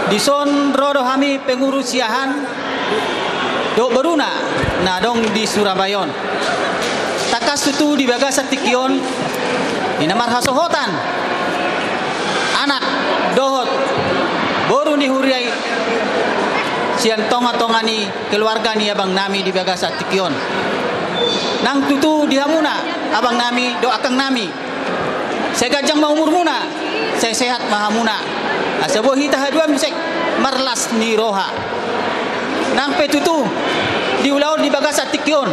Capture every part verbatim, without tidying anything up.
Dison ro do hami pengurus Siahaan dohot boruna na adong di Surabaya on. Tangkas tutu di bagasan tingki on i na marhasohotan anak dohot boru ni huria i sian tongatonga ni keluarga ni abang nami di bagasan tingki on. Nang tutu di hamuna abang nami dohot angkang nami, sai ganjang ma umurmuna, sai sehat ma hamuna, asa boi hita haduan muse marlas ni roha. Nang pe tutu di ulaon di bagasan tingki on,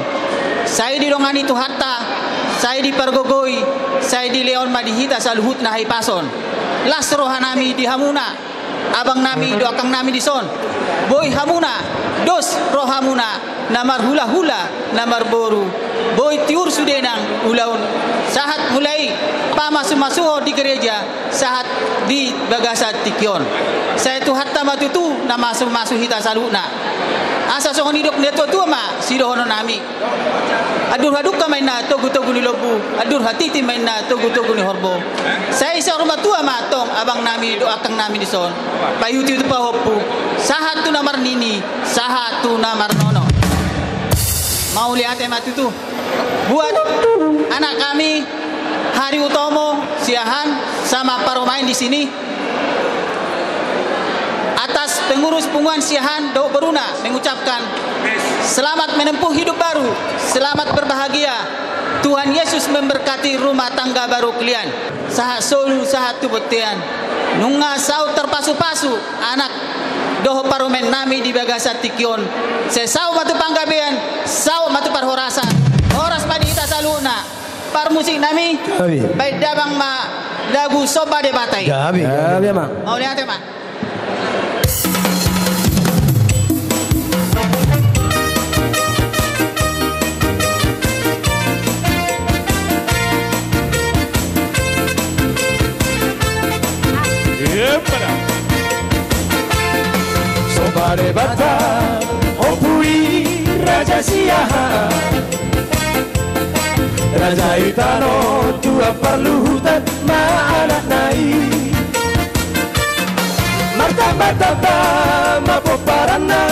sai didongani Tuhanta, sai dipargogoi, sai dilehon ma di hita saluhutna hahipason. Las roha nami di hamuna abang nami dohot angkang nami dison. Boi hamuna dos rohamuna na marhulahula, na marboru. Boi tiur sude nang ulaon sahat mulai pamasumasuhon di gereja sahat di bagasan tingki on. Sai Tuhanta ma tutu na masumasu hita saluhutna. Asa songon nidok ni natuatua ma sidohonon nami. Andur hadungka ma inna togutogu ni lombu, andur hatiti ma inna togutogu ni horbo. Sai saur matua ma antong abang nami dohot angkang nami dison, paihutihut pahompu, sahat tu na marnini, sahat tu na marnono. Mauliate ma tutu. Buat anak kami, Hari Utomo Siahaan sama parumaen di sini, atas pengurus punguan Siahaan dohot boruna mengucapkan selamat menempuh hidup baru, selamat berbahagia. Tuhan Yesus memberkati rumah tangga baru kalian. Sahat solu, sahat tu bontean. Nunga saut tarpasupasu anak dohot parumaen nami di bagasan tingki on. Sai saut ma tu panggabean, saut ma tu parhorasan. Horas ma di hita saluhutna. Parmusik nami, gabe. Baen damang ma lagu Somba Debata i. Gabe, gabe. Gabe, Amang. Mauliate ma. Somba Debata, ompu i Raja Siahaan. Raja i tano tuan parluhutan ma anakna i. Martambatamba ma pomparanna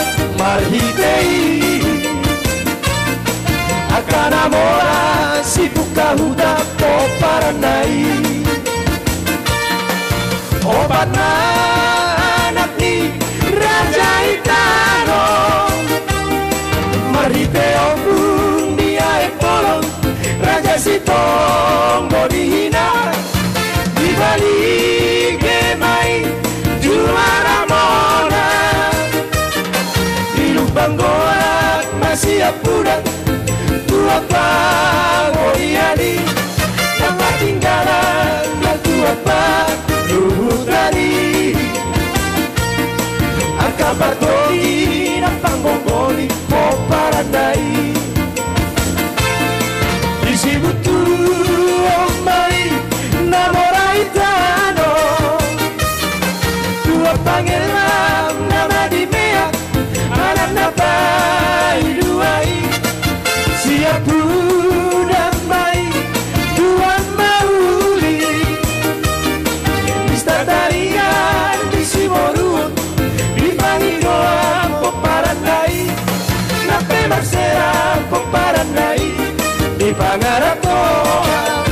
marhite i. Angka na mora sipungka huta pomparanna i. Opat ma anak ni raja i tano, marhite ombun di aek bolon, Raja Sitombodi hina. Dibalige ma i tu aramona, dilubang goat ma siampudan tu ampagoian i. Nang hatinggalan na tu ampaluhutan i, angka partogi na panggomgom ni pomparanna i. Disi butuhon ma i na mora i tano, tu ampangellang na madimeak, anak na paidua i. Siampudan ma i tu ambauli, pista taringan di siboruon, dipangidoan pomparanna i. Nang pe marsera pomparanna i di pangarantoan,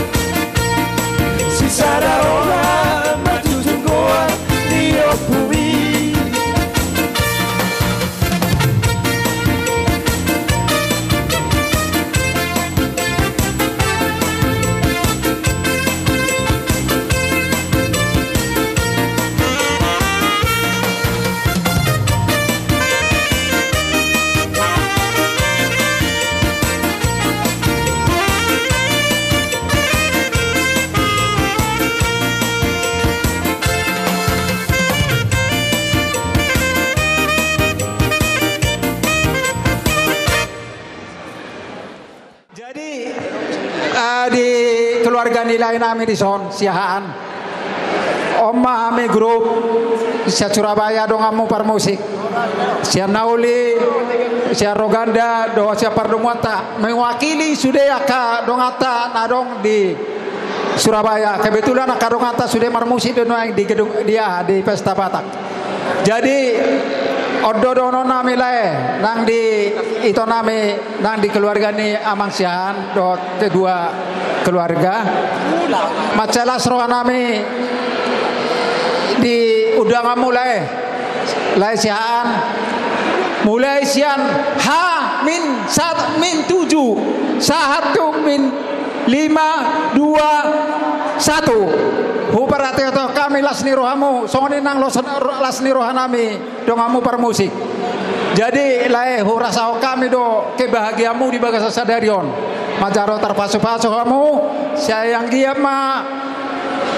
sisada roha ma tu jungkoan ni ompu i. Jadi, eh, di keluarga ni laenami dison, Siahaan. On ma hami grup, sian Surabaya donganmu parmusik. Sian na uli, sian Roganda, dohot sian pardomuanta. Mewakili sude angka donganta na adong di Surabaya. Kebetulan angka donganta sude marmusik do nuaeng di gedung, di aha, di Pesta Batak. Jadi, on do dohonon nami lae, nang di ito nami, nang di keluarga ni Amang Siahaan, dohot kedua keluarga. Mansai las roha nami di undanganmu lae, lae Siahaan. Mulai sian H min sat-, min tujuh, sahat tu min lima, dua, satu. Huparhatohon hami las ni rohamu, songon i nang los-, las ni roha nami, donganmu parmusik. Jadi, lae, hurasahon hami do kebahagiaanmu di bagasan sadari on. Manjalo tarpasupasu hamu, sai anggiat ma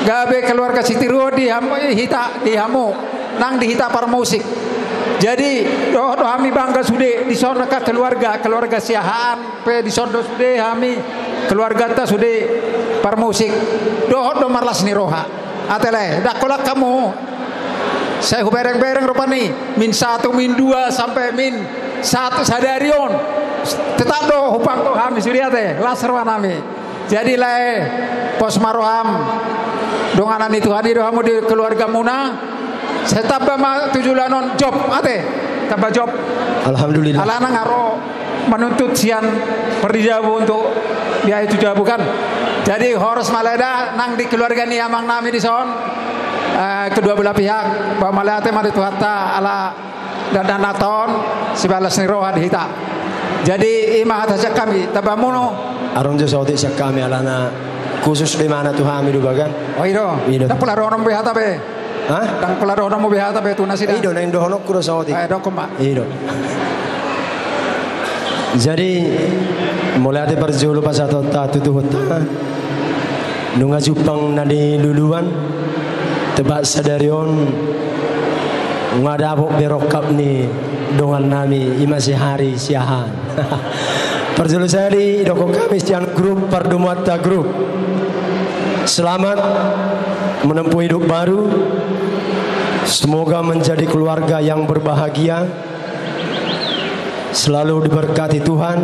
gabe keluarga sitiruon di ham-, hita, di hamu, nang di hita parmusik. Jadi, dohot do hami bangga sude, dison angka keluarga, keluarga Siahaan, pe dison do sude hami, keluarganta sude parmusik, dohot do marlas ni roha. Ate lae, ndang holan hamu. Sai hubereng-bereng rupani, min satu, min dua, sampe min satu sadari on. Tetap do hupanggo hami sude ate, las roha nami. Jadi lae, pos ma roham. Donganan ni Tuhan i do hamu di keluargamuna. Sai tamba ma tu joloan on job, ate. Tamba job. Alhamdulillah. Alana nga ro manuntut sian parjabu untuk biaya tu jabu kan. Jadi horas ma lae da nang di keluarga ni amang nami dison. Eh, kedua belah pihak. Ba mauliate ma di Tuhanta ala dandanan on, sibahen las ni roha di hita. Jadi, i ma hata sian hami, tamba muna. Adong jo saotik sian hami, alana khusus do ibana tu hami do bagan. Oh, i do. I do. Ndang pola dohononmu be hata be. Hah? Ndang pola dohononmu be hata be tu nasida. I do, naeng dohononku do saotik. Eh, dohonon ma. I do. Jadi, mauliate parjolo pasahatonta tu Tuhanta. Nunga jumpang na niluluan, tebak sadari on, nunga dapot be rongkap ni dongan nami, i ma si Hari Siahaan. Parjolo sahali, dohonon hami sian grup, Pardomuanta Grup. Selamat menempuh hidup baru. Semoga menjadi keluarga yang berbahagia. Selalu diberkati Tuhan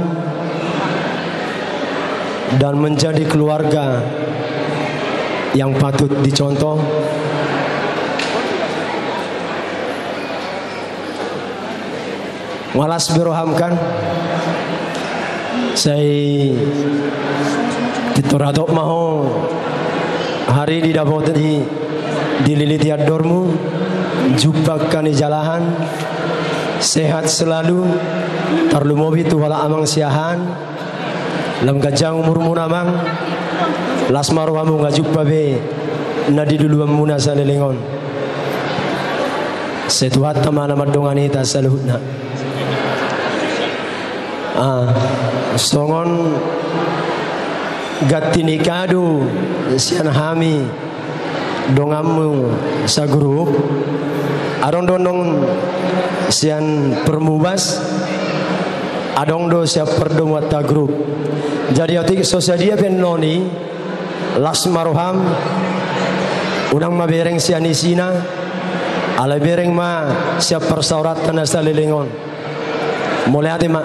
dan menjadi keluarga yang patut dicontoh. Nunga las be roham kan? Sai pintor hatop ma ho Hari, didapoti, dililiti andormu, jumpang angka ni jalahan, sehat selalu, tarlumobi tu halak amang Siahaan, lam ganjang umurmuna amang, las ma rohamu nunga jumpa be na niluluanmuna saleleng on. Sai Tuhanta ma na mandongani hita saluhutna. Ah, songon ganti ni kado sian hami donganmu sagrup, adong do annon sian Permubas, adong do sian Pardomuanta Grup. Jadi otik so sadia pe annon i, las ma roham, unang ma bereng sian isina, alai bereng ma sian parsaoranta na saleleng on. Mauliate ma.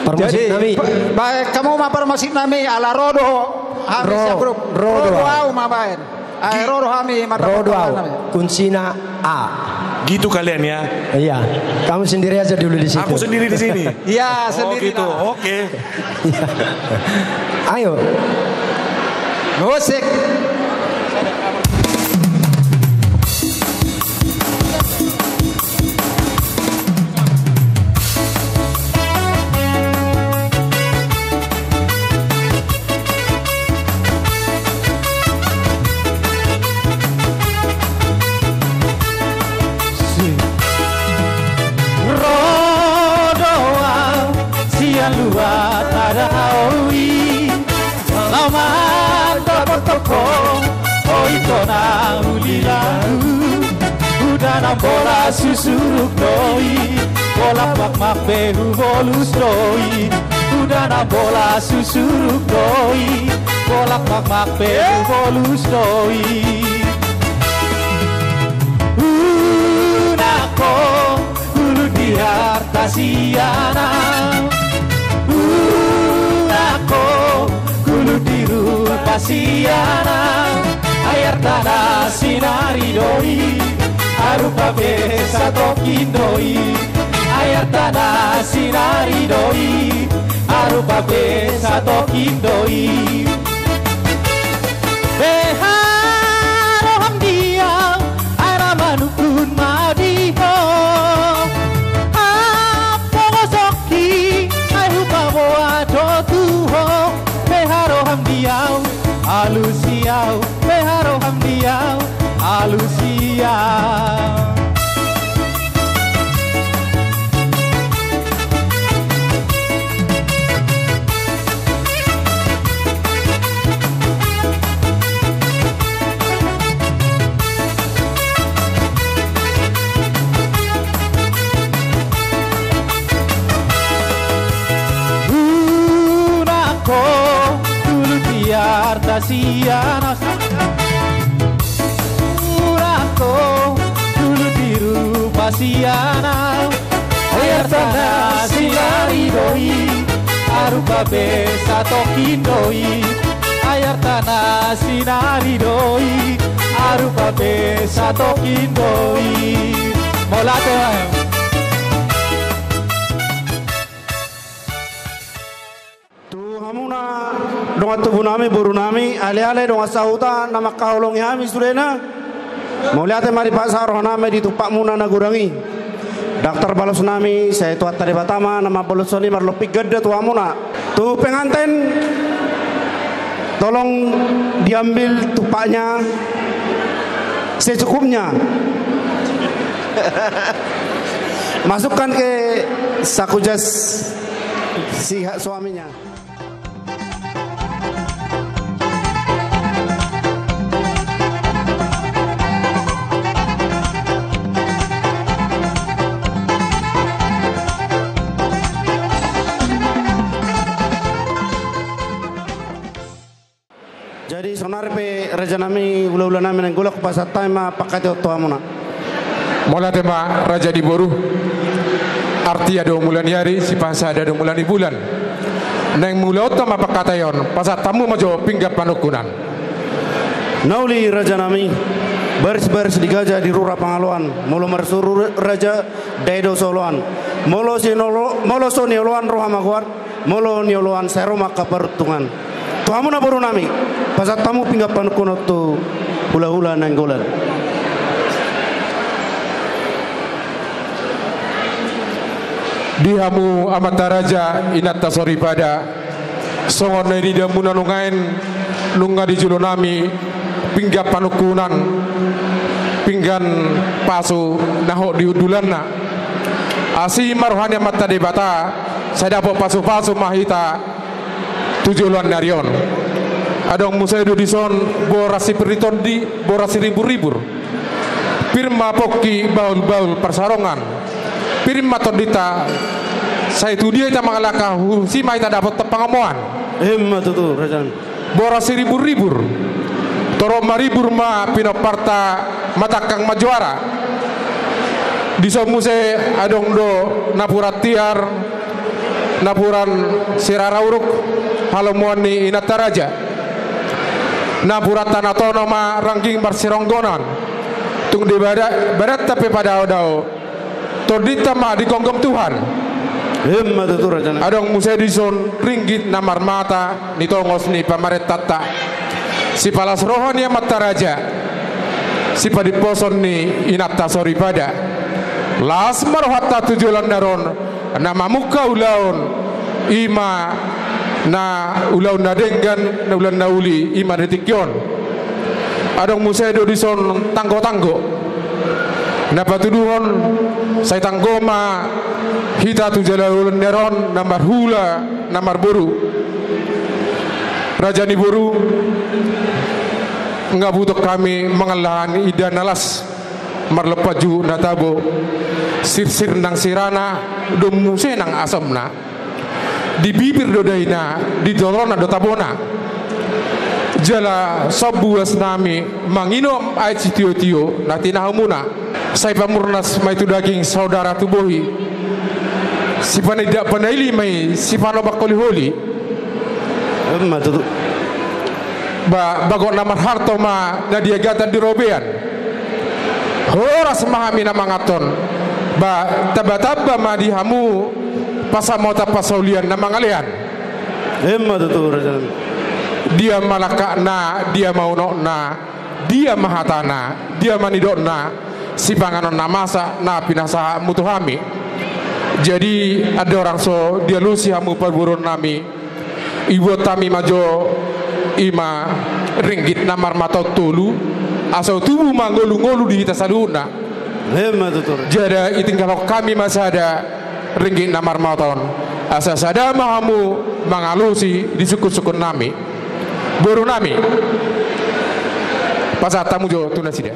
Parmusik nami. Jadi, ba-, baen hamu ma parmusik nami, ala ro do hami sian grup. Ro do au ma baen. Ae, ro do hami, ro do au. Kuncinya A. Gitu kalian ya. Iya. Kamu sendiri aja dulu di situ. Aku sendiri di sini. Iya, sendiri. Oh, gitu. Oke. Ayo. Musik. Ro do au sian luat na daoh i, laho mandapot ho, ho ito na hulilahu. Uda na bolas husuruk do i, bolas makmak pe hubolus do i. Uda na bolas husuruk do i, bolas makmak pe hubolus do i. Unang ho hulut di harta sian au, unang ho hulut di rupa sian au. Ai arta na sinari do Arupa pe satongkin do i, ai artana sinari do i. Arupa pe satongkin do i. Beha roham di au, ai ra manungkun ma di ho. Ampo gosokki, ai hupaboa do tu ho. Beha roham di au, alusi au. Beha roham di au, alusi au. Unang ho tulut di arta sian au. Unang ho tulut di rupa sian au. Ai artana sinari do i, arupa pe satongkin do i. Ai artana sinari do i, arupa pe satongkin do i. Mauliate ma. Tu hamuna dongan tubunami, borunami, aleale dongan sahuta na mangkaholongi hami sudena. Mauliate ma dipasahat rohanami di tumpakmuna na godang i. Ndang tarbalosnami, sai Tuhanta Debata ma na mambalosni marlompit ganda tu hamuna. Tu penganten, tolong diambil tumpaknya secukupnya. Masukkan ke saku jas si ha-, suaminya. Jadi sonari pe rajanami, hulahulanami Nainggolan, hupasahat hami ma pangkataion tu hamuna. Mauliate ma raja ni boru. Artia do mula ni ari, sipasada do mula ni bulan. Naeng mulaonta ma pangkataion, pasahat hamu ma jo pinggan panungkunan. Na uli rajanami, barisbaris di gaja di rura pangaloan, molo marsoru raja, dae do so oloan. Molo so ni olo-, molo so ni oloan roha ma goar, molo ni oloan sai ro ma angka paruntungan. Tu hamuna borunami, pasahat hamu pinggan panungkunan tu hulahula Nainggolan. Di hamu amanta raja, inanta soripada, songon na nidamuna nuaeng, nunga di jolonami pinggan panungkunan, pinggan pasu na hot di hundulanna. Asi ma roha ni Amanta Debata, sai dapot pasupasu ma hita tu joloan ni ari on. Adong muse do dison boras sipir ni tondi, boras siriburribur. Pir ma pongki bahulbahul parsarongan. Pir ma tondinta sai tu dia hita mangalangka, husi ma hita dapothon pangomoan. Emma tutu, raja. Boras siriburribur. Torop maribur ma pinomparta matangkang manjuara. Dison muse adong do napuran tiar, napuran sirara uruk, halomoan ni inanta raja. Napuranta na tono ma rangging marsironggonan. Tung di bada-, badanta pe padaodao, tondinta ma digomgom Tuhan. Emma tutu, raja. Adong muse dison ringgit na marmata ni tongos ni pamarentanta. Sipalas roha ni amanta raja, sipadimposon ni inanta soripada. Las ma rohanta tu joloan ni ari on, na mamungka ulaon, i ma na ulaon na denggan, na ulaon na uli, i ma di tingki on. Adong muse do dison tanggotanggo na patuduhon, sai tanggo ma hita tu joloan ni ari on, na marhula, na marboru. Raja ni boru, nga butuh hami mangallang indahan na las, marlompan juhut na tabo, sirsir nang sirana, domu muse nang asomna. Di bibir do daina, di torona do tabona. Jala sombu uasnami manginom aek sitiotio na tinahumuna. Sai pamurnas ma i tu daging, saudara tu bohi. Sipanindak panaili ma i, sipanobak holiholi. Emma tutu. Ba, bagot na marhalto ma na diagatan di robean. Horas ma hami na manganhon. Ba, tamba-tamba ma di hamu pasamotan pasaulian na mangalean. Emma tutu, rajanami. Dia ma langkatna, dia ma unokna, dia ma hatana, dia ma nidokna, sipanganon na masa na pinasahatmu tu hami. Jadi, andorang so dialusi hamu parboruonnami, ibuat hami ma jo i ma ringgit na marmata tolu, asa tubu ma ngolu-ngolu di hita saluhutna. Emma tutu. Jala itinggalhon hami ma sada ringgit na marmata on, asa sada ma hamu mangalusi di sungkun-sungkunnami. Borunami, pasahat hamu jo tu nasida.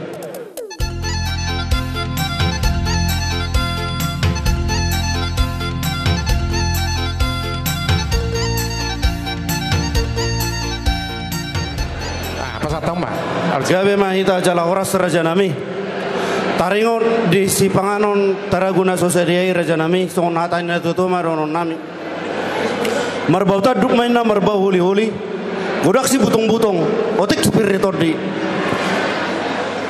Ah, pasahat hamu ma. Gabe ma hita jala horas, rajanami. Taringot di sipanganon taragu na so sadia i, rajanami, songon hata ni natuatua ma dohononnami. Marbau tanduk ma inna marbau holiholi, godang sibutongbutong, otik sipir ni tondi.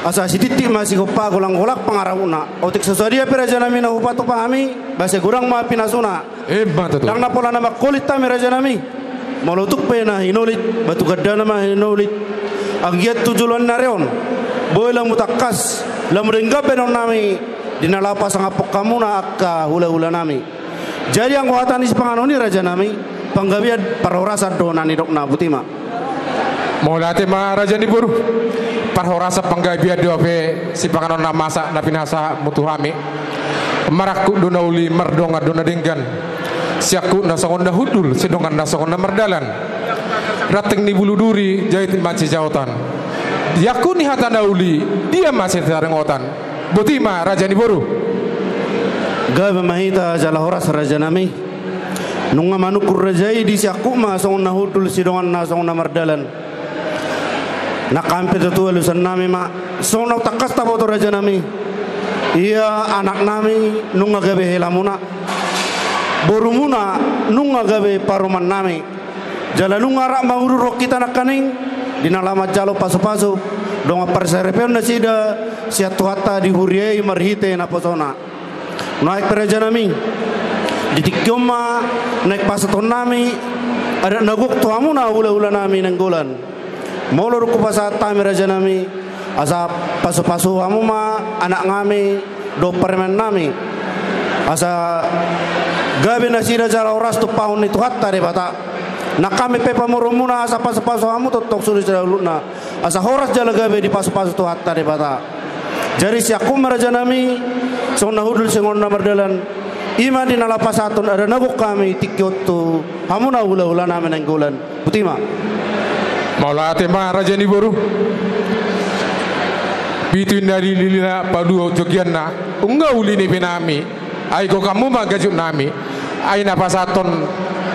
Asa sitittik ma sigompa, golang-golang pangarahutna. Otik so sadia pe, rajanami, na hupatupa hami, ba sai godang ma pinasuna. Emma tutu. Ndang na pola na mangkolit hami, rajanami. Molo tung pe na hinolit, batu gandana ma hinolit. Anggiat tu joloan ni ari on, boi lam hutangkas, lam denggan be dohononnami, di na laho pasangaphon hamuna angka hula-hulanami. Jadi anggo hata ni sipanganon i, rajanami, panggabean parhorasan do na nidokna. Botima. Mauliate ma, raja ni boru. Parhorasan panggabean do hape sipanganon na masa na pinasahatmu tu hami. Marangkup do na uli, mardongan do na denggan. Siangkup na songon na hundul, sidongan na songon na mardalan. Ranting ni bulu duri, jait ma sijaotan. Di angkup ni hata na uli, dia ma sitaringotan. Botima, raja ni boru. Gabe ma hita jala horas, rajanami. Nunga manungkun raja i, di siangkup ma songon na hundul, sidongan na songon na mardalan. Nang hami pe tutu alusannami ma, songon na tangkas taboto, rajanami. Ia anaknami nunga gabe helamuna. Borumuna nunga gabe parumannami. Jala nunga rap ma ururon hita nangkaning, di na laho manjalo pasupasu, dongan parsaripeon nasida sian Tuhanta di huria i marhite naposona. Nuaeng pe, rajanami, di tingki on ma naeng pasahatonnami adat na gok tu hamuna hulahulanami Nainggolan. Molo dung hupasahat hami, rajanami, asa pasupasu hamu ma anaknami dohot parumaennami, asa gabe nasida jala horas tumpahon ni Tuhanta Debata. Nang hami pe pamoruonmuna, asa pasupasu hamu tongtong sude saluhutna, asa horas jala gabe dipasupasu Tuhanta Debata. Jadi siangkup ma, rajanami, songon na hundul, songon na mardalan, i ma di na laho pasahathon adat na gok hami tingki on tu hamuna hulahulanami Nainggolan. Botima. Mauliate ma, raja ni boru. Pitu inna lililina, paduahon jonggianna, nunga uli ni benami, ai gok hamu ma gajutnami. Ai na pasahathon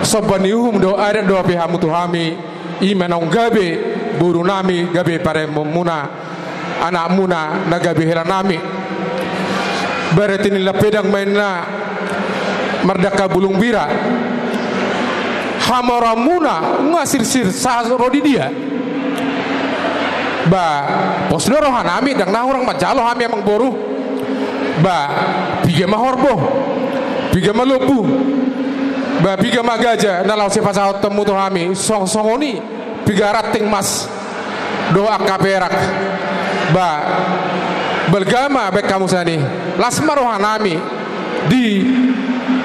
somba ni uhum dohot adat do hape hamu tu hami, i ma naung gabe borunami, gabe parumaenmuna, anakmuna na gabe helanami. Bareti ni lampedang ma inna mardangka bulung bira. Hamoraonmuna nunga sirsir sahat ro di dia. Ba pos do rohanami, ndang na hurang manjalo hami, amangboru. Ba piga ma horbo, piga ma lombu, ba piga ma gaja na laho sipasahatonmu tu hami, songon i piga ranting mas dohot angka perak. Ba balga ma baen hamu sian i. Las ma rohanami di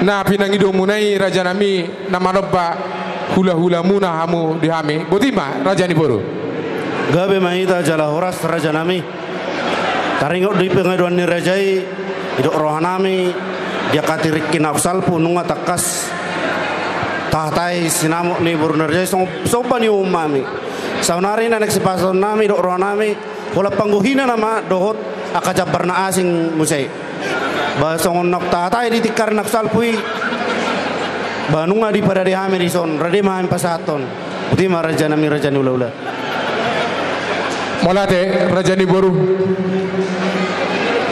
na pinangidomuna i, rajanami, na manomba hulahulamuna hamu di hami. Botima, raja ni boru. Gabe ma hita jala horas, rajanami. Taringot di pangidoan ni raja i, didok rohanami di angka tingki na salpu, nunga tangkas tahatai sinamot ni boru ni raja i songon somba ni uhum hami. Saonari na naeng sipasahatonnami, didok rohanami, holan panggohina nama dohot angka jambar na asing muse i. Ba songon na tahatai di tingki na salpu i, ba nunga diparade hami dison, rade ma hami pasahathon. Botima, rajanami, raja ni hulahula. Mauliate, raja ni boru.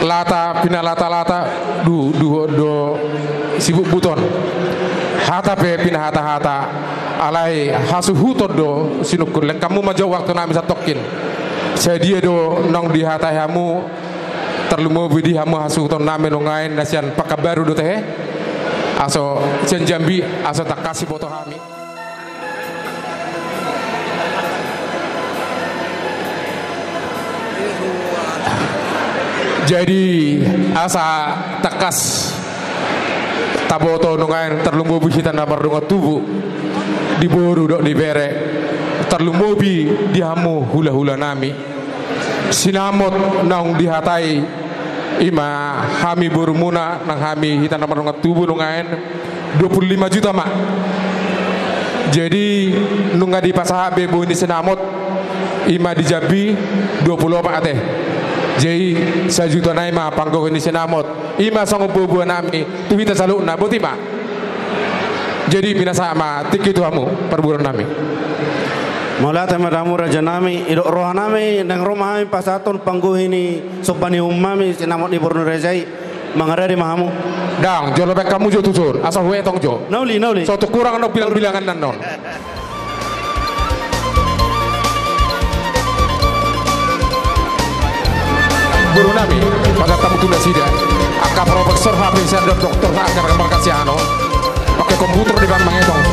Lata pinalatalata, du, duhot do sibutbuton. Hata pe pinahatahata, alai hasuhuton do sinungkun. Lehon hamu ma jo waktunami satongkin. Sadia do naung dihatai hamu Tarlumobi di hamu hasuhuton nami nuaeng na sian Pakanbaru dohot he, aso sian Jambi, aso tangkas diboto hami. Jadi asa tangkas taboto nuaeng, tarlumobi hita na mardongan tubu, di boru dohot di bere, tarlumobi di hamu hulahula nami. Sinamot naung dihatai, ima hami borumuna nang hami hita na mardongan tubu nuaeng, dua puluh lima juta ma. Jadi nunga dipasahat be bohi ni sinamot, ima di Jambi dua puluh opat ate. Jadi sajuta nai ma panggohi ni sinamot, ima songon boaboa nami tu hita saluhutna, boti ma. Jadi pinasahat ma tingki tu hamu parboruon nami. Mauliate ma di hamu raja nami, didok roha nami naeng ro ma hami pasahathon panggohi ni somba ni uhum nami sinamot ni boru ni raja i. Mangarade ma hamu. Ndang, jolo baen hamu jo tuson, asa huetong jo. Na uli, na uli. So tung hurang annon bilang-bilangan annon. Boru nami, pasahat hamu tu nasida angka profesor, hape sian doktor, angka markas i, anu, pake komputer dibaen mangetong.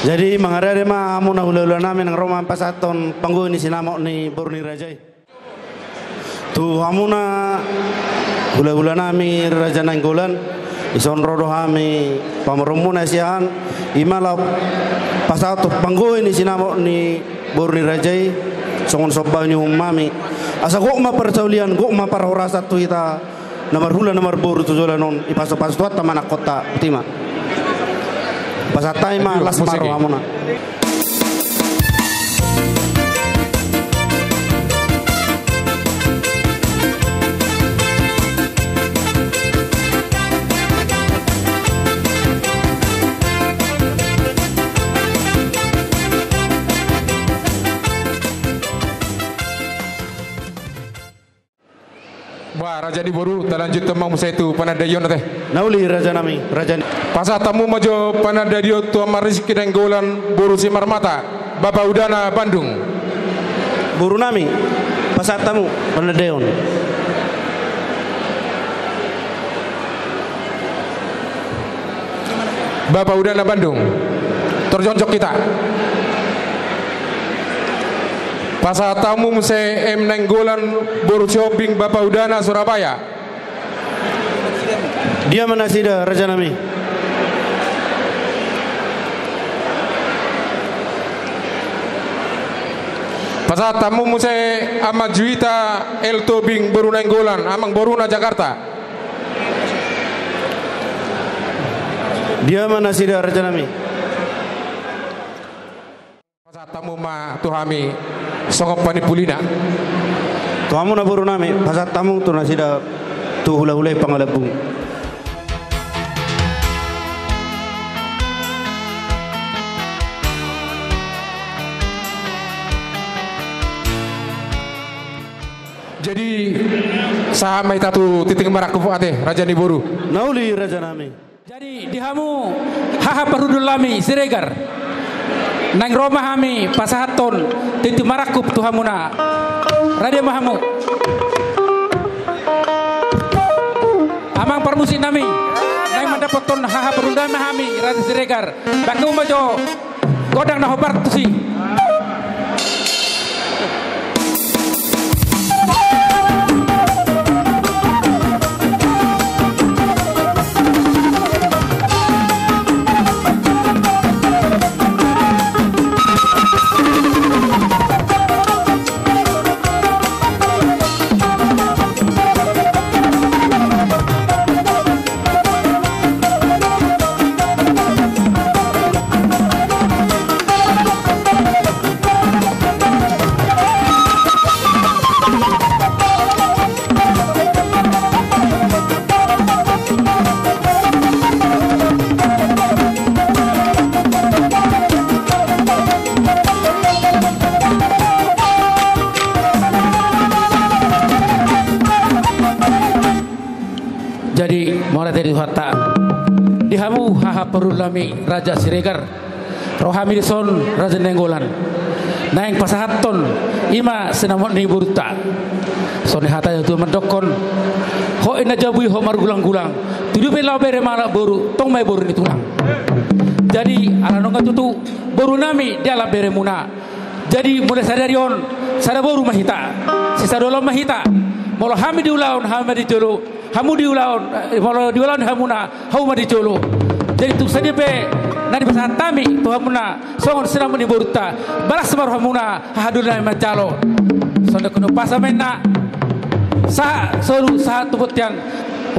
Jadi mangarade ma hamu na hulahula nami naeng ro ma pasahathon panggohi ni sinamot ni boru ni raja i. Tu hamuna hulahula nami Raja Nainggolan, dison ro do hami pamoruonmuna sian, ima laho pasahat panggohi ni sinamot ni boru ni raja i, songon somba ni uhum nami. Asa gok ma parsaulian, gok ma parhorasan tu hita na marhula na marboru tu joloan on, dipasu-pasu Tuhanta ma anakkonta, boti ma. Pasahat hami ma, las ma rohamuna. Bah, raja ni boru, talanjuthon ma muse tu panandaion ate. Na uli raja nami, raja ni. Pasahat hamu ma jo panandaion tu Ama Rizky Nainggolan boru Simarmata, Bapa Udana Bandung. Boru nami, pasahat hamu panandaion. Bapa Udana Bandung. Tor jongjong hita. Pasahat hamu muse M Nainggolan boru Sihombing, Bapa Udana Surabaya. Dia ma nasida raja nami? Pasahat hamu muse Ama Juita L Tobing boru Nainggolan, amangboruna Jakarta. Dia ma nasida raja nami? Pasahat hamu ma tu hami songon panimpulina. Tu hamuna boru nami, pasahat hamu tu nasida, tu hulahula i Pangalabung. Jadi sahat ma hita tu tingting marangkup ate, raja ni boru. Na uli raja nami. Jadi di hamu haha parhundul nami Siregar, naeng ro ma hami pasahathon tingting marangkup tu hamuna. Rade ma hamu. Amang parmusik nami, naeng mandapothon haha parhundul nami hami, raja Siregar. Baen hamu ma jo gondang na hombar tusi. Jadi mauliate di Tuhanta. Di hamu haha parhundul nami, raja Siregar, Ro hami dison Raja Nainggolan naeng pasahathon i ma sinamot ni borunta. Songon hata ni natuatua mandokkon: Hot i na jabu i hot margulanggulang, tutu pe laho bere mangalap boru, tong ma i boru ni tulang. Jadi ala nunga tutu boru nami dialap beremuna. Jadi mulai sadari on sada boru ma hita, sisada ulaon ma hita. Molo hami di ulaon, hamu ma di jolo. Hamu di ulaon, eh, molo di ulaon hamuna, hamu ma di jolo. Jadi tung sadia pe na dipasahat hami tu hamuna songon sinamot ni borunta, balas ma rohamuna, haha doli nami manjalo. Songon i, umpasa ma inna, sahat solu sahat tu bontean.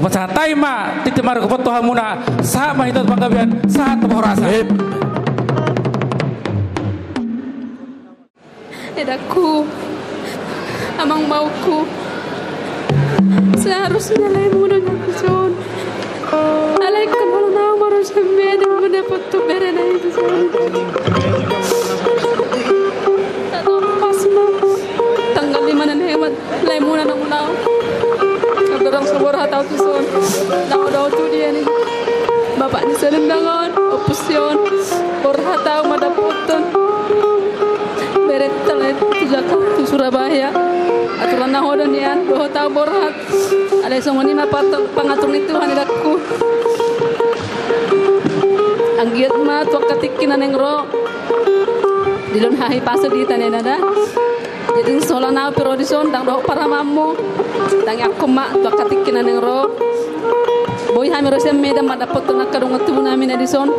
Umpasa hata i ma tintin margogohon tu hamuna, sahat ma hita tu panggabean, sahat tu parhorasan. Edangku, amang maungku, seharusnya lae muna na dison. Alai ingkon holan ahu ma ro sian Medan mandapothon bere na i dison. Tanggal lima na ni Hemat, lae muna na muna ahu. Andorang so borhat ahu tuson, ndang adong ahu tu dia ni bapak ni sadendang on, ompus i on. Borhat ahu mandapothon berenta lae tu Jakarta, tu Surabaya. Aturan na hodo nian, dohot ahu borhat. Alai songon i ma pangatur ni Tuhan, edangku. Anggiat ma tu angka tingki na naeng ro dilehon hahipason di hita ninna da. Jadi so holan ahu pe ro dison, ndang dohot paramamu. Tangiangkon ma tu angka tingki na naeng ro, boi hami ro sian Medan mandapothon angka dongan tubu nami na dison.